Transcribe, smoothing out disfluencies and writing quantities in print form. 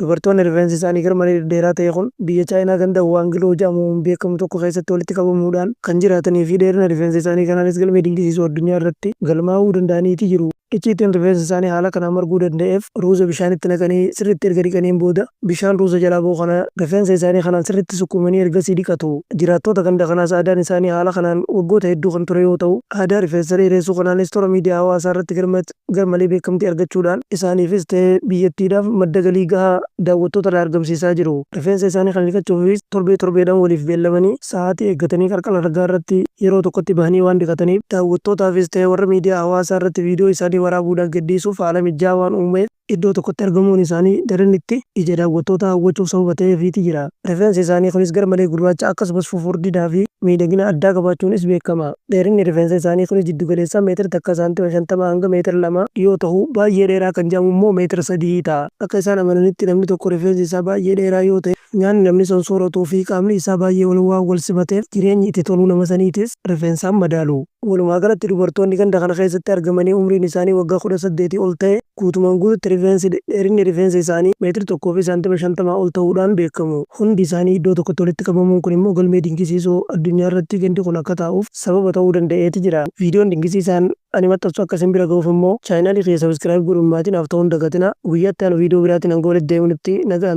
Dubartoonni rifeensi isaanii garmalee dhedheeraa ta'e kun biyya Chaayinaa ganda Waangiloo jedhamuun beekamu tokko keessatti walitti qabamuudhaan kan jiraatanii fi dheerina rifeensa isaanii kanaanis galmee dinqisiisoo addunyaa irratti galmaa'uu danda'aniiti jiru. Icciitiin rifeensi isaanii haala kanaan marguu danda'eef ruuza bishaanitti naqanii sirriitti erga dhiqaniin booda bishaan ruuza jalaa ba'u kana rifeensa isaanii kanaan sirriitti sukkuumanii ergasii dhiqatu. Jiraattoota ganda kanaas aadaan isaanii haala kanaan waggoota hedduu kan ture yoo ta'u, aadaa rifeensa dheereessuu kanaanis toora miidiyaa hawaasaa irratti garmalee beekamtii argachuudhaan isaaniifis ta'e biyyattiidhaaf madda galii gahaa daawwattoota irraa argamsiisaa jiru. Rifeensa isaanii kana dhiqachuufis torbee torbeedhaan waliif beellamanii sa'aatii eeggatanii qarqara lagaa irratti yeroo tokkotti bahanii waan dhiqataniif daawwattootaafis ta'e warra miidiyaa hawaasaa irratti viidiyoo isaanii waraabuudhaan gadhiisuuf haala mijaa'aa waan uumeef iddoo tokkotti argamuun isaanii daran itti ija daawwattootaa hawwachuuf sababa ta'eefiiti jira. Rifeensi isaanii kunis garmalee gurraacha akkasumas fufurdinaa fi miidhagina addaa qabaachuunis beekama. Dheerinni rifeensa isaanii kunis jiddu galeessaan meetira takka saantima 50 hanga meetira 2 yoo tahu, baay'ee dheeraa kan jedhamu immoo meetira 3 ta'a. Akka isaan amananitti namni tokko rifeensi isaa baay'ee dheeraa yoo ta'e, nyaanni namni sun sooratuu fi qaamni isaa baay'ee wal waan wal simateef jireenyi itti toluu nama saniitis rifeensaan madaalu. Walumaa galatti dubartoonni ganda kana keessatti argamanii umriin isaanii waggaa 18 ol ta'e guutumaan guututti rifeensi dheerinni rifeensa isaanii meetira tokkoo fi saantima 50 ol ta'uudhaan beekamu. Hundi isaanii iddoo tokkotti walitti qabamuun kun immoo galmee dinqisiisoo addunyaa irratti gandi kun akka taa'uuf sababa ta'uu danda'eeti jira. Viidiyoon dinqisiisaan ani maxxansu akka isin bira ga'uuf immoo chaayinaalii kiyya subscribe godhuun maatii naaf ta'uu hin dagatinaa. Guyyaa itti aanu viidiyoo biraatiin hanga walitti deebinutti nagaan.